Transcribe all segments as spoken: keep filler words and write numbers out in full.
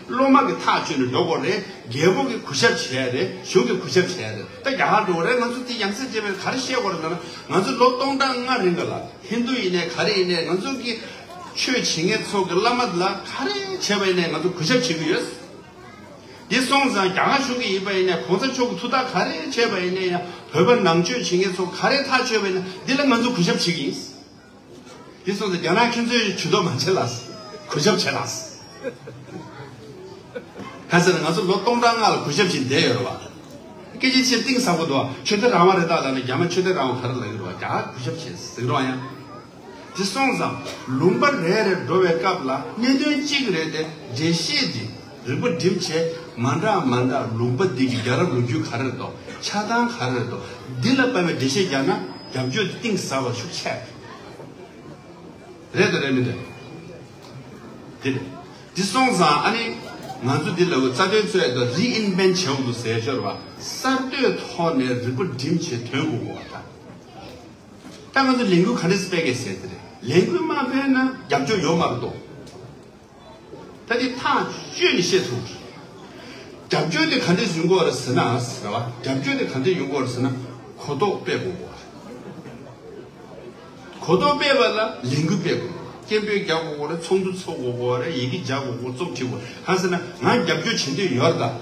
སློབ་མ་གི་ཐག་གཅོད་ནས་འགྲོ་དགོས་རེད། རྒྱལ་པོ་གི་གུས་ཞབས་བྱས་རེད། གཞུང་གི་གུས་ཞབས་བྱས་རེད། ད་རྒྱ་གར་འགྲོ་རེད། ང་ཚོ་དེ་ཡང་སེ་བྱས་པས་ག་རེ་བཤད་དགོས་རེད་ལབ་ན། ང་ཚོ་ལོ་སྟོང་ཕྲག་ལྔ་རིང་ག་ལ་ཧིན་དུ་ཡིན་ནའི་ག་རེ་ཡིན་ནའི་ང་ཚོ་གི་ཆོས་བྱེད་མཁན་ཚོ་གི་བླ་མ་ལ་ག་རེ་བྱས་པ་ཡིན་ནའི་ང་ཚོ་གུས་ཞབས་བྱེད་ཀྱི་ཡོད། འདི་སོང་ཙང་རྒྱ་གར་གཞུང་གི་ཡིན་པ་ཡིན་ནའི་གོང་ས་མཆོག་གི་ཐུགས་ཐག་ག་རེ་བྱས་པ་ཡིན་ནའི་ཡང་བོད་པ་ནང་ཆོས་བྱེད་མཁན་ཚོ་ག་རེ་ཐག་གཅོད་པ་ཡིན་ན་འདི་ལ་ང་ཚོ་གུས་ཞབས་བྱེད་ཀྱི་ཡིན། དེ་སོང་ཙང་རྒྱ་ནག་ཁྱོད་ཚོས་ཇུས་གཏོགས་མ་བྱེད་ལགས། གུས་ཞབས་བྱེད་ལགས། གང་ཟེར་ན་ང་ཚོ་ལོ་སྟོང་ཕྲག་ལྔ་ལ་གུས་ཞབས་བྱེད་བསྡད་ཡོད་རེད་བ། སྐད་ཆ་ཆེ་གཏིང་ཟབ་པོ་འདུག་བ། ཆོས་དད་རང་དབང་རེད་ད་ལབ་ནས་རྒྱ་མ་ཆོས་དད་རང་དབང་ག་རེ་ལབ་ཡོད་རེད་བ། རྒྱ་གར་གུས་ཞབས་བྱེད་ཟེར་རོགས་ཡང་། དེ་སོང་ཙང་ལུང་པ་རེ་རེར་འགྲོ་བའི་སྐབས་ལ་གནད་དོན་གཅིག་རེད་དེ། འགྲེལ་བཤད་འདི་རིག་པ་སྒྲིམ་བྱས་མ་འདྲ་མ་འདྲ་ལུང་པ་འདི་གི་རྒྱལ་རབས་ལོ་རྒྱུས་ག་རེ་རེད་དོ། ཆགས་སྡང་ག་རེ་རེད་དོ། འདི་ལ་དཔག་པའི་འགྲེལ་བཤད་རྒྱག་ན་རྒྱབ་སྐྱོར་འདི་གཏིང་ཟབ་པ་ཤུགས་ཆེ། རེད་དོ་རེད་མི་འདུག་འདི་རེད། འདི་སོང་ཙང་ཨ་ནི་ང་ཚོ་འདི་ལ་རྩ་དོན་རྩོད་ཡ་དོ་རི་ཨིན་བེན་བྱེད་འོང་དུ་ཟེར་ཤོར་བ། གསར་གཏོད་ཐོག་ནས་རིག་པ་སྒྲིམ་བྱས་དོན་དགོས་དགོས་བ་དང་། ད་ང་ཚོ་ལས་འགུལ་ག་འདྲས་སྤེལ་གས་ཟེར་དེ་རེད། ལས་འགུལ་མ་སྤེལ་ན་རྒྱབ་སྐྱོར་ཡོད་མ་རེད་དོ། ད་དེ་ཐག་གཅོད་ནས་བཤད་ཐུབ་རེད། རྒྱབ་སྐྱོར་དེ་ག་འདྲས་ཡོང་གི་ཡོད་རེད་ཟེར་ན་ཟེར་བ། རྒྱབ་སྐྱོར་དེ་ག་འདྲས་ཡོང་གི་ཡོད་རེད་ཟེར་ན་གོ་རྟོགས་སྤེལ་དགོས་གོ་གོ་རྟོགས་སྤེལ་བ་ལ་ལས་འགུལ་སྤེལ་དགོས། སྐད་འབོད་རྒྱག་དགོས་གོ་རེད། ཚོགས་འདུ་ཚོགས་དགོས་གོ་རེད། ཡི་གེ་རྒྱག་དགོས་གོ་རྩོམ་བྲིས་དགོས། གང་ཟེར་ན་ང་རྒྱབ་སྐྱོར་བྱེད་འདོད་ཡོད་རེད་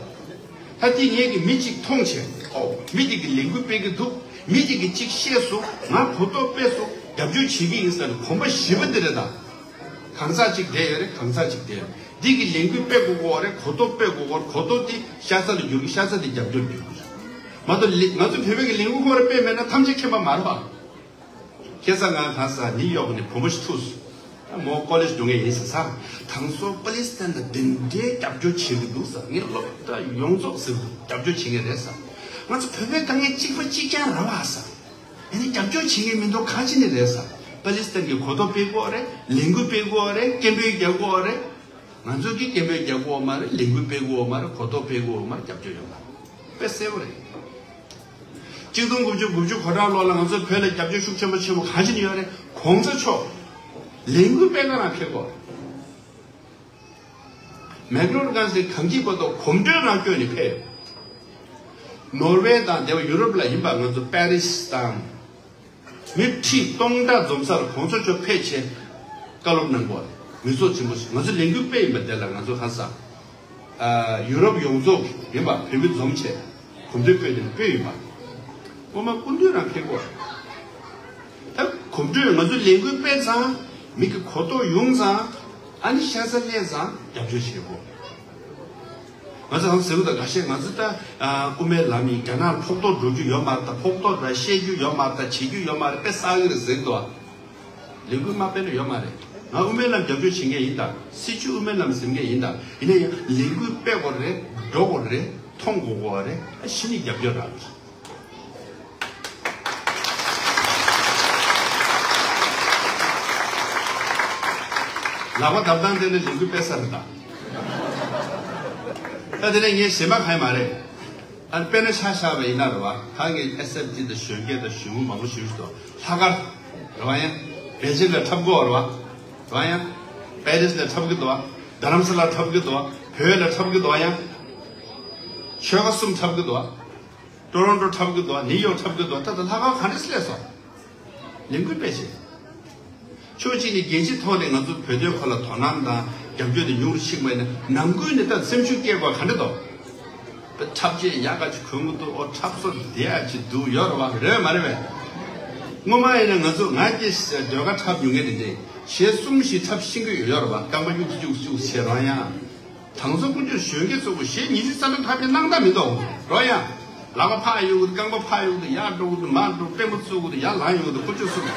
ད། ད་དེ་ངས་ཀྱི་མི་གཅིག་མཐོང་བྱས། ཨོ། མི་དེ་གི་ལས་འགུལ་སྤེལ་གི་འདུག་མི་དེ་གི་གཅིག་བཤད་སོང་། ང་གོ་རྟོགས་སྤེལ་སོང་། རྒྱབ་སྐྱོར་བྱེད་ཀྱི་ཡིན་ཟེར་ནས་གོམ་པ་བཞི་པ་འདི་རེད་ད། གང་ཟག་གཅིག་བསྡད་ཡོད་རེད། གང་ཟག་གཅིག་བསྡད་ཡོད་རེད། འདི་གི་ལས་འགུལ་སྤེལ་དགོས་གོ་རེད། གོ་རྟོགས་སྤེལ་དགོས་གོ་རེད། གོ་རྟོགས་དེ་ཤ་ཚ་ལ་འགྱུར་གི། ཤ་ཚ་དེ་རྒྱབ་སྐྱོར་འགྱུར་གི་རེད། མ་གཏོགས་ལེ་ང་ཚོ་བོད་པའི་གི་ལས་འགུལ་ཁོ་ར་སྤེལ་མེད་ན་ཐམས་ཅད་མཁྱེན་པ་མ་རེད་པ། ཁ་སང་ང་གང་ཟག་ནིའུ་ཡོག་ནས་བུ་མོ་ཞིག་ཐུག་སོང་། མོ་ཀོ་ལེཇ་འགྲོ་མཁན་ཡིན་ཟེར་ས། དང་སོ་པ་ལི་སི་ཐན་ལ་དེ་འདྲའི་རྒྱབ་སྐྱོར་བྱེད་ཀྱི་འདུག་ཟེར། ངས་སློབ་གྲྭ་ཡོངས་རྫོགས་ཟེར་རྒྱབ་སྐྱོར་བྱེད་མཁན་རེད་ཟེར། ང་ཚོ་བོད་པའི་དཀའ་ངལ་གཅིག་པ་གཅིག་རྐྱང་རེད་བ་ཟེར། ཨ་ནི་རྒྱབ་སྐྱོར་བྱེད་མཁན་མི་འདུག་གང་བྱེད་ནི་རེད་ཟེར། པ་ལི་སི་ཐན་གྱི་གོ་རྟོགས་སྤེལ་དགོས་རེད། ལས་འགུལ་སྤེལ་དགོས་རེད། སྐད་འབོད་རྒྱག་དགོས་རེད། ང་ཚོ་གིས་སྐད་འབོད་རྒྱག་དགོས་མ་རེད། ལས་འགུལ་སྤེལ་དགོས་མ་རེད། གོ་རྟོགས་སྤེལ་དགོས་མ་རེད། རྒྱབ་སྐྱོར་ཡོང་བ་དཔེ་གསལ་པོ་རེད། གཅིག་སྟོང་དགུ་བརྒྱ་དགུ་བཅུ་གོ་གྲངས་ལོ་ལ་ང་ཚོ་བོད་ལ་རྒྱབ་སྐྱོར་ཤུགས་ཆེན་པོ་ཆེན་པོ་གང་བྱེད་ནི་ཡོད་རེད། གོང་ས་མཆོག་ལས་འགུལ་སྤེལ་ག་རང་ཕེབས་དགོས། མེག་ལོར་གང་ཟེར་གངས་སྐྱིད་པ་དང་གོམ་བགྲོད་རང་བསྐྱོད་ནས་ཕེབས། ནོར་ཝེ་དང་དེ་བ་ཡུ་རོབ་ལ་ཡིན་པ་ང་ཚོ་པེ་རི་སི་དང་། མི་ཁྲི་སྟོང་ཕྲག་འཛོམས་སར་གོང་ས་མཆོག་ཕེབས་བྱས་བཀའ་སློབ་གནང་དགོས། མི་ཚོགས་ཆེན་པོ་ཞིག་ང་ཚོ་ལས་འགུལ་སྤེལ་ཡིན་པ་དེ་ལ་ང་ཚོ་ཧ་སང་། ཡུ་རོབ་ཡོངས་རྫོགས་ཡིན་པ་བོད་མི་འཛོམས་བྱས་གོམ་བགྲོད་སྤེལ་ནས་སྤེལ་ཡིན་པ། སྔོན་མ་སྐུ་མདུན་རང་ཕེབས་དགོས། ད་གོམ་བགྲོད་ང་ཚོ་ལས་འགུལ་སྤེལ་ཙང་མི་གི་གོ་རྟོགས་ཡོང་ཙང་ཨ་ནི་ཤ་ཚ་སླེབས་ཙང་རྒྱབ་སྐྱོར་བྱེད་དགོས། ང་ཚོ་ཧང་ཟེར་གི་འདུག་ཁ་ཤས་ང་ཚོ་ད་དབུ་མའི་ལམ་ཡིན། རྒྱ་ནག་ལ་ཕོག་ཐུག་འགྲོ་རྒྱུ་ཡོད་མ་རེད། ད་ཕོག་ཐུག་ར་བཤད་རྒྱུ་ཡོད་མ་རེད། ད་བྱེད་རྒྱུ་ཡོད་མ་རེད། དཔེ་བསགས་གི་རེད་ཟེར་གི་འདུག་ལས་འགུལ་མ་སྤེལ་ན་ཡོད་མ་རེད། ང་དབུ་མའི་ལམ་རྒྱབ་སྐྱོར་བྱེད་མཁན་ཡིན་ད། སྲིད་བྱུས་དབུ་མའི་ལམ་ཟེར་མཁན་ཡིན་ད། ཡིན་ན་ཡང་ལས་འགུལ་སྤེལ་དགོས་རེད། འགྲོ་དགོས་རེད། མཐོང་དགོས་དགོས་རེད། ཨ་གཞི་ནས་རྒྱབ་སྐྱོར་རག་གི་རེད། ལག་པ་བརྡབ་སྟངས་དེ་ནི་ལས་འགུལ་སྤེལ་ས་རེད་ད། ད་དེ་ནས་ངས་ཞེན་པ་གང་ཡང་མ་རེད། ཨ་དཔེར་ན་ཆ་བཞག་པ་ཡིན་ན་རེད་བ། ད་ངས་ཨེས་ཨེཕ་ཊི་དང་གཞོན་སྐྱེས་དང་གཞོན་ནུ་མང་པོ་ཞིག་ཞུ་དོ། ལྷག་དཀར་རེད་བ། ཡང་པེ་ཅིན་ལ་འཁྲབ་གི་ཡོད་རེད་བ། རེད་བ། ཡང་པེ་རི་སི་ལ་འཁྲབ་གི་འདུག་བ། རྡ་རམ་ས་ལ་འཁྲབ་གི་འདུག་བ། བོད་ལ་འཁྲབ་གི་འདུག་བ། ཡང་ཆོལ་ཁ་གསུམ་འཁྲབ་གི་འདུག་བ། ཊོ་རོན་ཊོ་འཁྲབ་གི་འདུག་ནིའུ་ཡོག་འཁྲབ་གི་འདུག་ད་ལྟ་ལྷག་དཀར་ག་འདྲ་སླེབས་སོང་། ལས་འགུལ་སྤེལ་བྱས། ཕྱོགས་གཅིག་ནས་རྒྱལ་སྤྱིའི་ཐོག་ནས་ང་ཚོ་བོད་དོན་སྐོར་ལ་དོ་སྣང་དང་རྒྱབ་སྐྱོར་དེ་ཉུང་རུ་ཕྱིན་པ་ཡིན་ན། ནང་ཁུལ་ནས་ད་སེམས་ཤུགས་སྐྱེ་དགོས་ག་འདྲ་འདུག་འཁྲབ་ཆས་ཡག་ག་ཅིག་གོན་གི་འདུག་ཨོ་འཁྲབ་སོ་བདེ་ཡག་ཅིག་འདུག་ཡོད་རེད་བ། རེད་མ་རེད་བས། སྔོན་མ་ཡིན་ན་ང་ཚོ་ང་སྐྱེས་ཟློས་གར་འཁྲབ་མྱོང་མཁན་དེ་འདྲས་གཞས་གསུམ་བཞི་འཁྲབ་ཤེས་ཀྱི་ཡོད་རེད་བ། རྐང་པ་གཡུག་གཡུག་གཡུག་བྱས་རང་ཡང་། དང་ཚོ་ཀུན་སྤྱོད་གཞོན་སྐྱེས་ཚོ་གཞས་ཉི་ཤུ་རྩ་ལྔ་འཁྲབ་པའི་སྣང་དག་མི་འདུག་རོ་ཡ། ལག་པ་ཕར་གཡུག་གི་རྐང་པ་ཕར་གཡུག་གི་ཡར་འགྲོ་གི་འདུག་མར་འགྲོ། པུས་མོ་བཙུགས་གི་འདུག་ཡར་ལངས་ཡོང་གི་འདུག་ཀུན་སྤྱོད་གསུམ།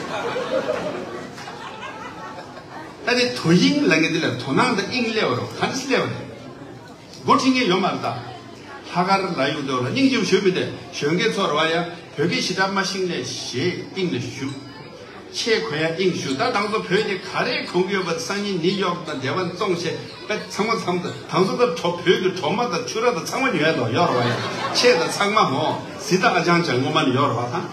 ད་ནི་དོ་དབྱིངས་ལ་ངས་འདི་ལ་དོ་སྣང་དང་དབྱིངས་སླེབས་པ་རོ། ག་འདྲ་སླེབས་པ་རེད། འགོ་ཁྲིད་མཁན་ཡོད་མ་རེད་ད། ལྷག་དཀར་ལ་ཡོད་དོ་ལ་སྙིང་རྗེ་པོ་ཞུ་མི་དེ་གཞོན་སྐྱེས་ཚོར་བ་ཡ། བོད་སྐད་ཞེ་དྲག་མ་ཤེས་ནས་གཞས་དབྱིངས་ལ་ཞུགས། ཆས་གོན་ཡ་དབྱིངས་ཞུགས། ད་དང་ཚོ་བོད་ནི་ག་རེ་གོན་གི་ཡོད་པ་སང་ཉིན་ནིའུ་ཡོག་དང་སྡེ་བ་བཙོང་བྱས་པ་ཚང་མ་ཚང་མ་དང་ཚོ་ད་གྲོ་བོད་ཀྱི་གྲོ་མ་དང་ཕྱུ་ར་དང་ཚང་མ་ཉོ་ཡ་དོ་ཡོད་རེད་བ་ཡ། ཆས་དང་ཚང་མ་ཧོ་ཟི་ད་ཨ་ཅང་ཅང་ངོ་མ་ནི་ཡོད་རེད་བ་ད།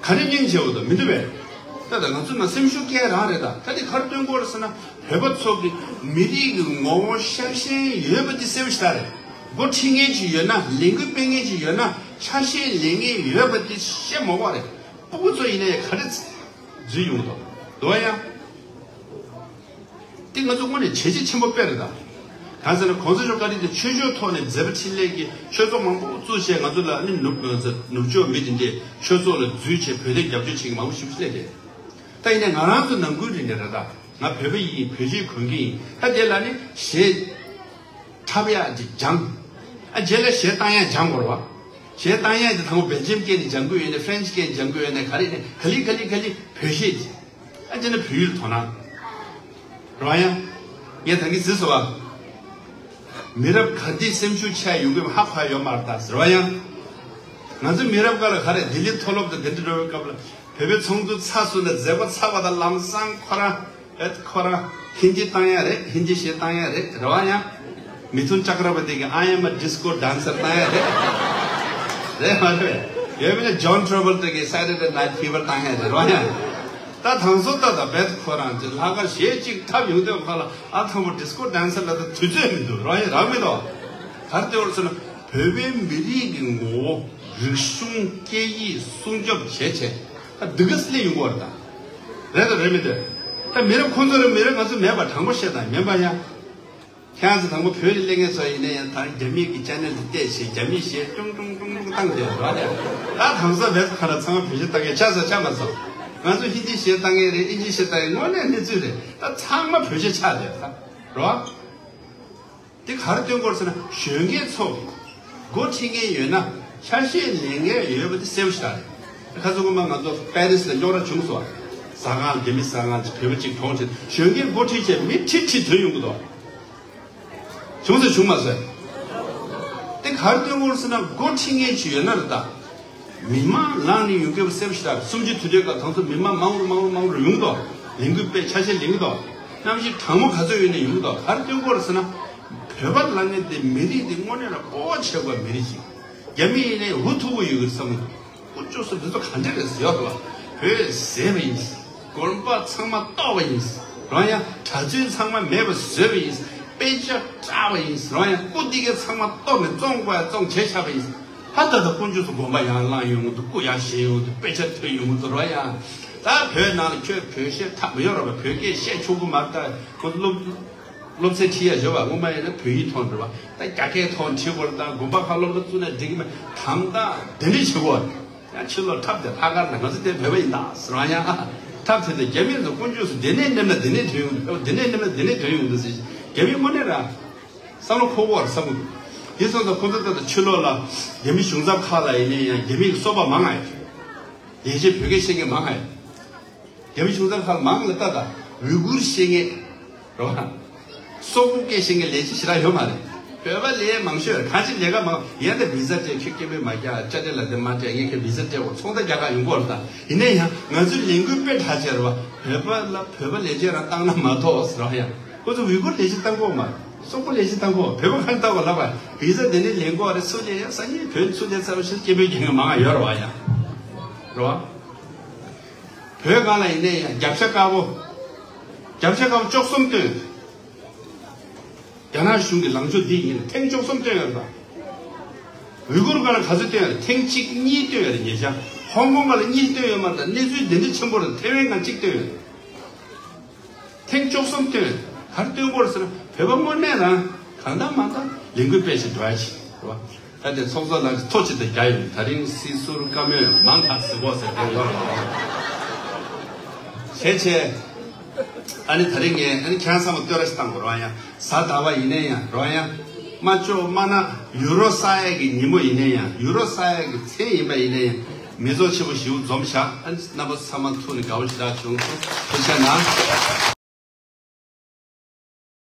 ག་རེ་སྙིང་རྗེ་པོ་དང་མི་འདུག་པས། ད་ད་ང་ཚོ་ན་སེམས་ཤུགས་སྐྱེ་རང་རེད། ད་ད་དེ་ག་རེ་སྟོན་དགོས་རེད་ཟེར་ན། བོད་པ་ཚོ་གི་མི་རིགས་ཀྱི་ངོ་བོ་ཤ་ཞེན་ཡོད་པ་དེ་གསལ་པོ་ཞིག་རེད། འགོ་ཁྲིད་མཁན་ཅིག་ཡོད་ན། ལས་འགུལ་སྤེལ་མཁན་ཅིག་ཡོད་ན། ཆ་ཤས་ལེན་མཁན་ཡོད་པ་དེ་བཤད་མ་དགོས་རེད། སྤུ་གུ་ཚོ་ཡིན་ནའི་ག་རེ་འཛུལ་ཡོང་དོ། འདུག་ཡ། དེ་ང་ཚོ་དངོས་གནས་བྱས་རྗེས་ཆེན་པོ་དཔེ་རེད་ད། གང་ཟེར་ན་གོང་ས་མཆོག་བཀའ་དྲིན་དེ་ཆོས་ཕྱོགས་ཐོག་ནས་མཛད་པ་འཕྲིན་ལས་ཀྱི་ཆོས་ཚོགས་མང་པོ་བཙུགས་བྱས། ང་ཚོ་ལ་ནི་ནུབ་ནུབ་ཕྱོགས་མི་དེ་འདྲས་ཆོས་ཚོགས་ལ་འཛུལ་བྱས་བོད་དོན་རྒྱབ་སྐྱོར་བྱེད་མཁན་མང་པོ་ཞིག་སླེབས་རེད། ད་ཡིན་ནའི་ང་རང་ཚོ་ནང་ཁུལ་རེད་འདྲ་རེད་ད། ང་བོད་པ་ཡིན། བོད་ཆས་གོན་གྱི་ཡིན། ད་དེ་ལ་ནི་གཞས་འཁྲབ་ཡག་ཅིག་སྦྱང་། ཨ་རྗེས་ལ་གཞས་བཏང་ཡག་སྦྱང་དགོས་རེད་བ། གཞས་བཏང་ཡག་དེ་དང་པོ་སྦེལ་ཇམ་སྐད་ནས་སྦྱང་དགོས་ཡོད་ནའི། ཧྥ་རན་སི་སྐད་ནས་སྦྱང་དགོས་ཡོད་ནའི། ག་རེ་ནས་ག་ལེ་ག་ལེ་ག་ལེ་བོད་གཞས་ཅིག་ཨ་ཅེ་ན་བོད་ཡུལ་དོ་སྣང་། རོ་ཡ། ངས་ད་གིན་ཟེར་སོང་བ། མི་རབས་ག་དེ་སེམས་ཤུགས་ཆེ་ཡོང་གི་ཧ་གོ་ཡ་ཡོད་མ་རེད་ད་ཟེར་བ་ཡ། ང་ཚོ་མི་རབས་སྐབས་ལ་ག་རེ་ལྡི་ལི་མཐོ་སློབ་དང་དེ་འདྲ་འགྲོ་བའི་སྐབས་ལ། བོད་པའི་ཚོགས་འདུ་ཚར་སོང་ན་མཛད་སྒོ་ཚར་བ་དང་ལམ་སང་ཁོ་རང་ཨེ་ཁོ་རང་ཧིན་དི་བཏང་ཡ་རེད། ཧིན་དི་གཞས་བཏང་ཡ་རེད། རེད་བ་ཡ། མི་ཐུན་ཅཀ་ར་བ་ཏི་གི་I am a disco dancer བཏང་ཡ་རེད། རེད་མ་རེད། ཡོད་མིན་ན་ཇོན་ཊྲ་བོལ་ཊ་གི་Saturday Night Fever བཏང་ཡ་རེད། རེད་བ་ཡ། ད་དང་སོ་ད་ད་བེད་ཁོ་རང་ཅི་ལྷག་དཀར་གཞས་གཅིག་འཁྲབ་ཡོང་དུས་ཁ་ལ། ཨ་དང་པོ་ཌི་སི་ཀོ་ཌན་སར་ལ་ད་དུས་ཚོད་མི་འདུག་རོ་ཡིན་རག་མི་འདུག་གར་ལྟེ་བར་སོང་ན་བོད་པའི་མི་རིགས་ཀྱི་ངོ་བོ། རིག་གཞུང་། སྐད་ཡིག་སྲུང་སྐྱོབ་བྱས་བྱས་ད་འདི་ག་སླེབས་ཡོང་གི་ཡོད་རེད་ད། རེད་དང་རེད་མི་འདུག་ད་མི་རབས་ཁོང་ཚོ་རེད། མི་རབས་ང་ཚོ་མེད་པ། དྲང་པོ་བཤད་དང་མིན་པ་ཡ། ཁྱེད་རང་ཚོ་དང་པོ་བོད་ལ་སླེབས་མཁན་ཚོ་ཡིན་ན་ཡང་ད་རྒྱ་མི་གི་ཅེ་ནལ་དེ་བལྟས་བྱས་རྒྱ་མིའི་གཞས་ཀྲུང་ཀྲུང་ཀྲུང་ཀྲུང་བཏང་བསྡད་ཡོད་རེད་བ། ད་དེང་སང་བེད་ཁ་ལ་ཚང་མ་བོད་གཞས་བཏང་མཁན་ཆགས་སོང་། ཆགས་མ་སོང་། ང་ཚོ་ཧིན་དི་གཞས་བཏང་མཁན་རེད། ཨིན་ཇི་གཞས་བཏང་མཁན། དངོས་གནས་གནས་ཚུལ་རེད། ད་ཚང་མ་བོད་གཞས་ཆགས་བསྡད་ཡོད་ད་རེད་བ། དེ་ག་རེ་སྟོན་དགོས་ཟེར་ན། གཞོན་སྐྱེས་ཚོ་འགོ་ཁྲིད་མཁན་ཡོད་ན་ཆ་ཤས་ལེན་མཁན་ཡོད་པ་དེ་གསལ་པོ་ཞིག་རེད། ཁ་སང་སྔོན་མ་ང་ཚོ་པེ་རིས་ལ་རྙོག་དྲ་བྱུང་སོང་བ། ཟ་ཁང་ལ། རྒྱ་མི་ཟ་ཁང་ལ་བོད་པ་གཅིག་གྲོངས་བྱས། གཞོན་སྐྱེས་འགོ་ཁྲིད་བྱས་མི་ཁྲི་ཁྲི་ཐོན་ཡོང་གི་འདུག་བྱུང་ཟེར་བྱུང་མ་ཟེར། དེ་ག་རེ་སྟོན་དགོས་ཟེར་ན། འགོ་ཁྲིད་མཁན་ཅིག་ཡོད་ན་རེད་ད། མི་མང་ལངས་ནས་ཡོང་གི་ཡོད་པ་གསལ་པོ་ཞིག་རེད། གསུམ་བཅུའི་དུས་དྲན་སྐབས་དང་ཚོ་མི་མང་མང་རུ་མང་རུ་མང་རུ་ཡོང་གི་འདུག་ལས་འགུལ་སྤེལ། ཆ་ཤས་ལེན་གི་འདུག་གནམ་གཤིས་གྲང་མོ་ག་ཚོད་ཡོད་ནའི་ཡོང་གི་འདུག་ག་རེ་སྟོན་དགོས་རེད་ཟེར་ན། བོད་པ་ལབ་མཁན་དེ་མི་རིགས་དེ་དངོས་གནས་ལ་སྤོབས་པ་བྱེད་དགོས་མི་རིགས་ཤིག་རྒྱ་མི་ཡིན་ནའི་འུ་ཐུག་གི་ཡོད་གི་བསམ་གི་འདུག་དཀོན་མཆོག་གསུམ་འདི་ཚོ་ག་འདྲ་རེད་ཟེར་ཡོད་རེད་བ། བོད་ཟེར་བ་ཡིན། དགོན་པ་ཚང་མ་གཏོར་བ་ཡིན། རང་ཡང་གྲྭ་བཙུན་ཚང་མ་མེད་པ་བཟོས་པ་ཡིན། དཔེ་ཆ་བཀྲག་པ་ཡིན། རང་ཡང་སྐུ་འདི་གའི་ཚང་མ་གཏོར་ནས་བཙོང་དགོས་ཡ་བཙོང་བྱས་བཞག་པ་ཡིན། ཧ་ད་ད་དཀོན་མཆོག་གསུམ་དགོན་པ་ཡང་བླངས་ཡོང་གི་འདུག་སྐུ་ཡང་བཞེངས་ཡོང་གི་འདུག་དཔེ་ཆ་ཐོན་ཡོང་གི་འདུག་རོ་ཡ། ད་བོད་ནང་ལ་ཁྱོད་བོད་གཞས་འཁྲབ་མི་ཡོང་རོགས་པ། བོད་སྐད་བཤད་ཆོག་གི་མ་རེད། ད་ཁོ་སློབ་སློབ་ཚན་ཁྲིད་ཡ་ཡོད་པ། སྔོན་མ་ཡིན་ན་བོད་ཡིག་ཐོག་འགྲོ་བ། ད་རྒྱ་སྐད་ཐོག་ཁྲིད་དགོས་རེད། ད་དགོན་པ་ཁག་སློབ་གྲྭ་བཙུགས་ན་འགྲིག་གི་མེད། དམ་དང་དེ་འདྲ་བྱེད་དགོས་རེད། ཡང་ཕྱི་ལོགས་འཁྲབ་དེ་ལྷག་དཀར་ལ་ང་ཚོ་དེ་བོད་པ་ཡིན་ད་ཟེར་བ་ཡང་འཁྲབ་དེ། དེ་རྒྱ་མི་ཚོ་དཀོན་མཆོག་གསུམ་འདི་ནས་སླེབས་ན་འདི་ནས་ཐོན་ཡོང་འདུག་འདི་ནས་སླེབས་ན་འདི་ནས་ཐོན་ཡོང་འདུག་ཟེར། རྒྱ་མི་དངོས་གནས་རང་བསམ་བློ་འཁོར་གི་ཡོད་རེད་བསམ་གི་འདུག་དེ་སོང་ཙང་ཁོ་ཚོ་ད་ལྟ་ཕྱི་ལོགས་ལ་རྒྱ་མི་གཞུང་ཚབ་ཁག་ལ་ཡིན་ནའི་ཡང་རྒྱ་མི་གི་སོ་པ་མང་ང་ཡོད། ལས་བྱེད་བོད་སྐད་བཤད་མཁན་མང་ང་ཡོད། རྒྱ་མི་གཞུང་ཚབ་ཁག་ལ་མང་ལ་ལྟ་ད། ཝི་གུར་བཤད་མཁན་རེད་བ། སོག་པོ་སྐད་བཤད་མཁན་ལས་བྱེད་ཞེ་དྲག་ཡོད་མ་རེད། བོད་པ་ལས་མང་ཤོས་རེད། གང་ཅི་ལས་ཀ་མང་ཡིན་ད་བི་ཟ་སྤྲད། ཁྱོད་སྐད་འབོད་མ་རྒྱག་དཔྱ་ཁྲལ་ལ་དེ་མ་སྤྲད། ངས་ཁྱོད་བི་ཟ་སྤྲད་དགོས། ཚོང་རྟགས་རྒྱག་ག་ཡོང་གི་ཡོད་རེད་ད། ཡིན་ན་ཡང་ང་ཚོའི་ལས་འགུལ་དཔེ་གྲགས་ཆེ་རེད་བ། བོད་པ་ལ་བོད་པ་ལས་བྱེད་རང་བཏང་ན་མ་གཏོགས་ཟེར་བ་ཡང་། ཁོ་ཚོ་ཝི་གུར་ལས་བྱེད་བཏང་གི་ཡོད་མ་རེད། སོག་པོ་ལས་བྱེད་བཏང་གི་ཡོད། བོད་པ་ག་རེ་བཏང་གི་ཡོད་ལབ་པ། བི་ཟ་དེ་ནས་ལེན་དགོས་རེད། སུ་ལེན་ཡ། སང་ཉིན་བོད་སུ་ལེན་ཚར་བ་ཞིག་སྐད་འབོད་རྒྱག་མཁན་མང་ང་ཡོད་རེད་བ་ཡང་། རེད་བ། བོད་སྒང་ལ་ཡིན་ནའི་ཡང་རྒྱབ་ཤ་དཀར་པོ། རྒྱབ་ཤ་དཀར་པོ་བཅུ་གསུམ་བཏོན། རྒྱ་ནག་གཞུང་གི་ལངས་ཕྱོགས་འདི་ཡིན་ན་ཐེངས་བཅུ་གསུམ་བཏོན་ཡོད་རེད་པ། ཝི་གུར་སྒང་ལ་ག་ཚོད་བཏོན་ཡོད་རེད། ཐེངས་གཅིག་གཉིས་བཏོན་ཡོད་རེད་ཉེ་ཆར། ཧོང་ཀོང་སྒང་ལ་གཉིས་བཏོན་ཡོད་མ་རེད། ད་གནས་ཚུལ་འདི་འདྲ་ཆེན་པོ་རེད། ཐེ་ཝན་སྒང་གཅིག་བཏོན་ཡོད་རེད། ཐེངས་བཅུ་གསུམ་བཏོན། ག་རེ་སྟོན་དགོས་རེད་ཟེར་ན། བོད་པ་དངོས་གནས་རང་གང་ལྟར་མ་ལྟར་ལས་འགུལ་སྤེལ་བཞིན་འགྲོ་ཡ་ཞིག་རེད་བ། ད་དེ་ཚོགས་གཙོ་ལགས་ཀྱིས་ཐོ་ཅིག་ད་རྒྱག་ཡོད། ད་རིང་སྲིད་ཟུར་བཀའ་མོལ་མང་ང་ཟེར་གོ་ཟེར་དེ་ཡོད་རེད། བྱས་བྱས། ཨ་ནི་ད་རིང་ངས་ཨ་ནི་ཁྱེད་རང་ཚང་མ་བསྟོད་ར་ཞིག་བཏང་དགོས་རེད་བ་ཡ། གཟའ་ཟླ་བ་ཡིན་ནའི་ཡང་རེད་བ་ཡ། མ་ལྕོགས་མ་ན་ཡུ་རོ་ས་ཡ་གི་ཉིན་མོ་ཡིན་ནའི་ཡང་། ཡུ་རོ་ས་ཡ་གི་མཚན་ཡིན་པ་ཡིན་ནའི་ཡང་། མི་ཚོགས་ཆེན་པོ་ཞིག་འཛོམས་བཞག་ཨ་ནི་རྣམ་པ་ཚང་མ་ཐུག་ནས་དགའ་པོ་ཞེ་དྲག་བྱུང་། ཐུགས་རྗེ་གནང་།